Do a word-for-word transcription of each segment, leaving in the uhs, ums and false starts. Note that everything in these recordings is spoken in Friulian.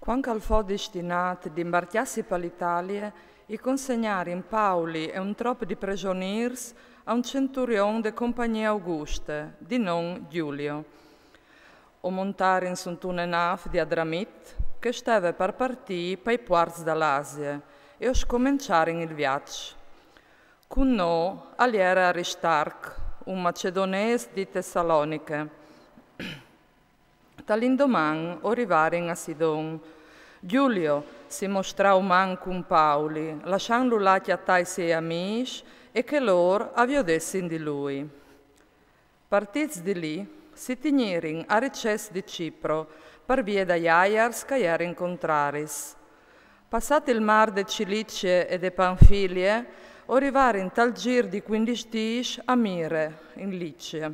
Cuant ch'al fo distinât di imbarcjâsi pa l'Italie, i consegnarin Pauli e un trop di prejonîrs a un centurion de Compagnie Auguste, di non Giulio. O montarin suntune nâf di Adramit, che e steve par partî pai puarts da l'Asie, e o scomençarin il viaç. Cun nô al jere Aristarc, un macedonês di Tessaloniche. Tal indoman o rivarin a Sidon. Giulio si mostrà uman cun Pauli, lassantlu lâ a cjatâ i siei amîs e che lôr a viodessin di lui. Partîts di li, si tignirin a ricès di Cipro, par vie dai aiars ch'a jerin contraris. Passât il mâr de Cilicie e de Panfilie, o rivarin tal zîr di cuindis dîs a Mire, in Licie.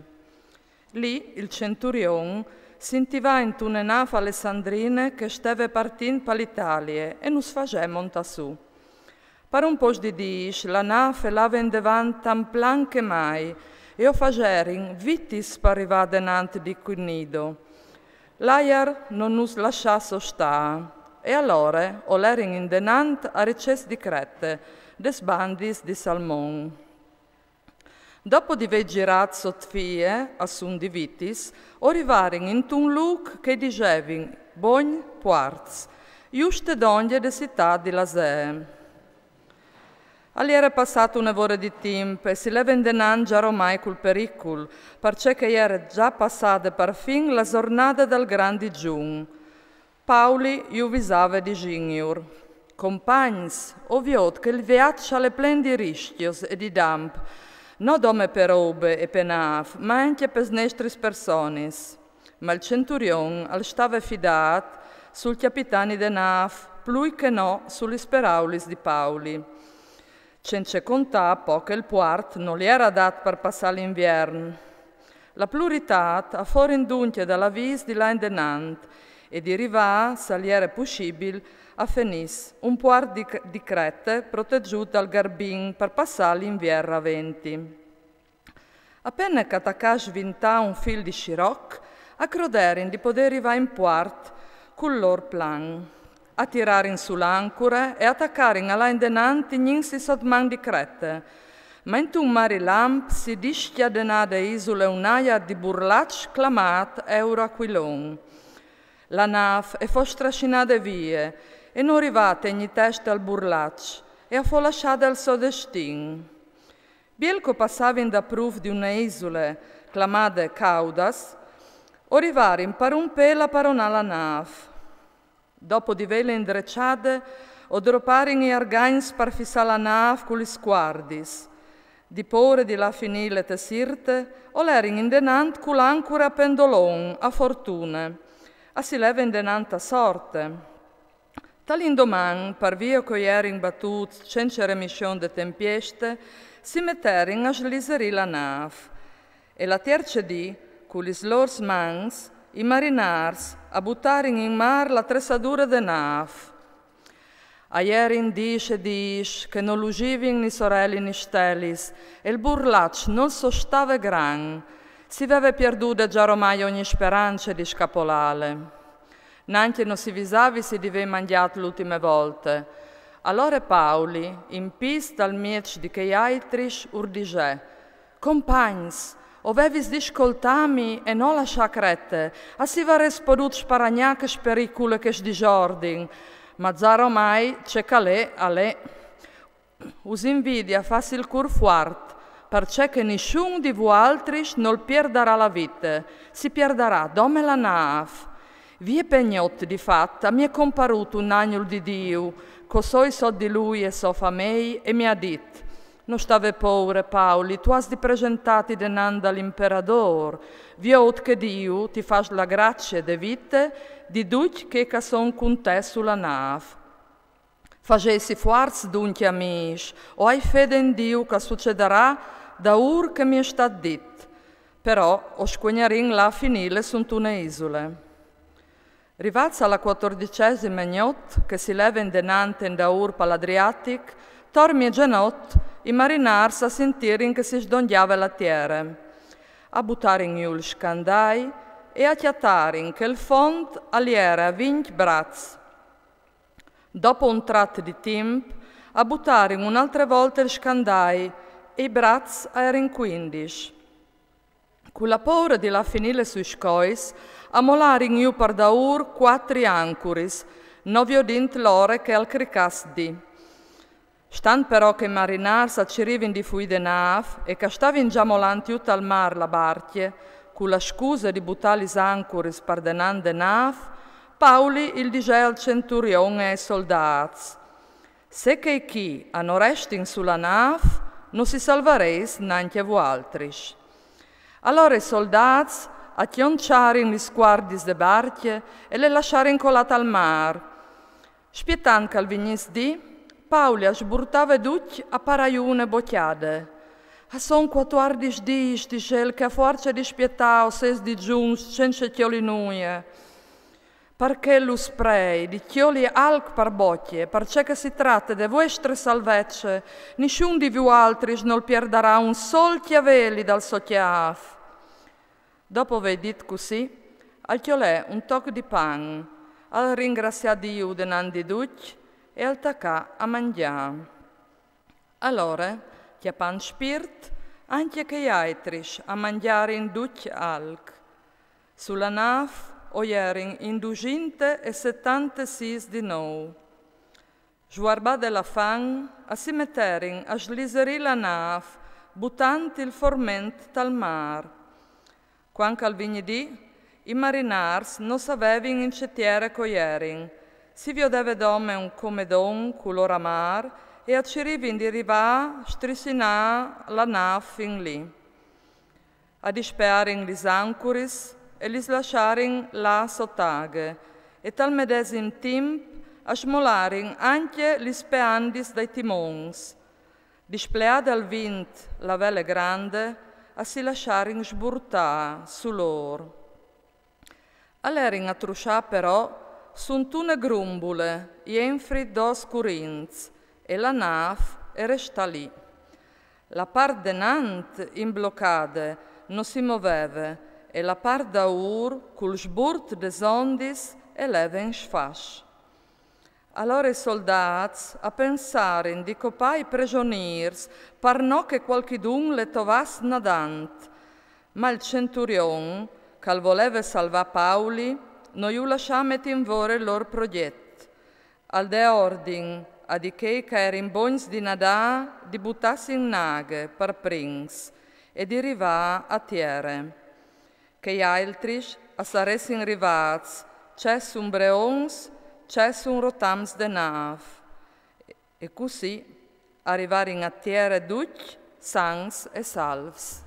Li il centurion si intivà intune nâf alessandrine che e steve partint pa l'Italie e nus fasè montâ sù. Par un pôc di dîs la nâf e lave indevant tant plan che mai e o faserin vitis par rivâ denant di Cnido. L'aiar no nus lassà sostâ e alore o lerin indenant a ricès di Crete, des bandis di Salmon. Dopo di vê zirât sot fie, a sun di vitis, o rivarin intun lûc che i disevin Bogn Puarts, juste dongje de citât di Lazee. Al jere passât une vore di timp e si leve indenant za romai cul pericul, parcè che e jere za passade parfin la zornade dal grant digjun. Pauli ju visave disintjur: Compagns, o viôt che il viaç al è plen di riscjos e di damp, no dome pe robe e pe nâf, ma ancje pes nestris personis. Ma il centurion al stave fidât sul cjapitani de nâf plui che no su lis peraulis di Pauli. Cence contâ po che il puart nol jere adât par passâ l'inviern. La pluritât a forin duncje dal avîs di lâ indenant e di rivâ, s'al jere pussibil, a Fenis, un puart di, di Crete protegjût dal Garbin par passâ l'invier a venti. A pene ch'a tacà a svintâ un fîl di siroc, a croderin di podê rivâ in puart cul lôr plan. A tirarin sù l'ancure e a tacarin a lâ indenant tignintsi sot man di Crete. Ma intun marilamp si discjadenà de isule un aiar di burlaç clamât Euraquilon. La nâf e fo strassinade vie e no rivà a tignî teste al burlaç e a fo lassade al so destin. Biel ch'o passavin dapruf di une isule clamade Caudas, o rivarin par un pêl a paronâ la nâf. Dopo di vêle indreçade, o droparin i argagns par fissâ la nâf cu lis cuardis. Di pôre di lâ a finîle te Sirte, o lerin indenant cu l'ancure a pendolon, a fortune. A si leve indenant a sorte. Tal indoman, par vie ch'o jerin batûts cence remission de tempieste, si meterin a sliserî la nâf. E la tierce dì, cu lis lôr mans, i marinârs a butarin in mâr la tresadure de nâf. A jerin dîs e dîs che no lusivin ni soreli ni stelis, e il burlaç nol sostave gran. Si veve pierdude za romai ogni sperance di scapolâle. Nancje no si visavi si di vê mangjât l'ultime volte. Alore Pauli, in pîts dal mieç di chei altris, ur disè: Compagns, o vevis di scoltâmi e no lassâ Crete, a si varès podût sparagnâ chest pericul e chest disordin, ma za romai ce ch'al è, al è. Us invidi a fâsi il cûr fuart, parcè che nissun di vualtris nol pierdarà la vite, si pierdarà dome la nâf. Vie pe gnot, di fat, a mi è comparût un agnul di Diu, ch'o soi sot di lui e sô famei, e mi à dit: No stâ vê pôre, Pauli, tu âs di presentâti denant dal imperadôr, viôt che Diu ti fâs la gracie de vite di ducj chei ch'a son cun te su la nâf. Fasêsi fuarts duncje, amîs, o ai fede in Diu ch'a sucedarà daûr che mi è stât dit. Però o scuegnarin lâ a finîle suntune isule. Rivâts a la cuatordicesime gnot, che si leve indenant e indaûr pal Adriatic, tor miezenot i marinârs a sintirin che si sdongjave la tiere. A butarin jù il scandai e a cjatarin che il font al jere a vincj braçs. Dopo un trat di timp, a butarin un'altre volte il scandai e i brats a erin quindisch. Cu la poura di lâ a finî sui scois, a molarin jù par daûr quatri ancuris, no viodint l'ore che al cricass di. Stant però che i marinârs a cirivin di fuî de nâf e che a stavin za molant jù tal mâr la barcje, cu la scuse di butâ lis ancuris par denant de nâf, Pauli il disè al centurion e ai soldâts: Se chei chi a no restin su la nâf, no si salvareis nancje vualtris. Alore i soldâts a cjonçarin lis cuardis de barcje e le lassarin colâ tal mâr. Spietant che al vigniss di, Pauli al sburtave ducj a parâ jù une bocjade. A son cuatuardisch dîs, disè el, che a fuarce di spietâ o sês dizuns cence cjoli nuie. Par chel us prei di cjoli alc par bocje, parcè che si trate de vuestre salvece, nissun di vualtris nol pierdarà un sol cjaveli dal so cjâf. Dopo vei dit cussì, al cjolè un toc di pan, al ringrazià Diu denant di ducj e al tacà a mangjâ. Alore, cjapant spirt, ancje chei aitris a mangjarin ducj alc. Su la nâf o jerin in dusinte e setantesîs di nou. Svuarbade la fan, a si meterin a sliserî la nâf, butant il forment tal mâr. Cuant che al vigni di, i marinârs no savevin in ce tiere che o jerin. Si viodeve dome un comedon culôr amâr e a cirivin di rivâ a strissinâ la nâf fin li. A dispearin lis ancuris e lis lassarin lâ sot aghe, e tal medesim timp a smolarin ancje lis peandis dai timons. Displeade al vint la vele grande, a si lassarin sburtâ su lôr. A lerin a trussâ però suntune grumbule jenfri dôs curints, e la nâf e restà li. La part denant, imblocade, no si moveve, e la part daûr, cul sburt des ondis, e leve in sfasc. Alore i soldâts a pensarin di copâ i presonîrs par no che cualchidun le tovass nadant. Ma il centurion, che al voleve salvâ Pauli, no ju lassà meti in vore il lôr progjet. Al dè ordin a di chei che a erin bogns di nadâ di butâsi in aghe par prins e di rivâ a tiere. Chei aitris a saressin rivâts ce sun breons, ce sun rotams de nâf. E cussì a rivarin a tiere ducj sans e salvs.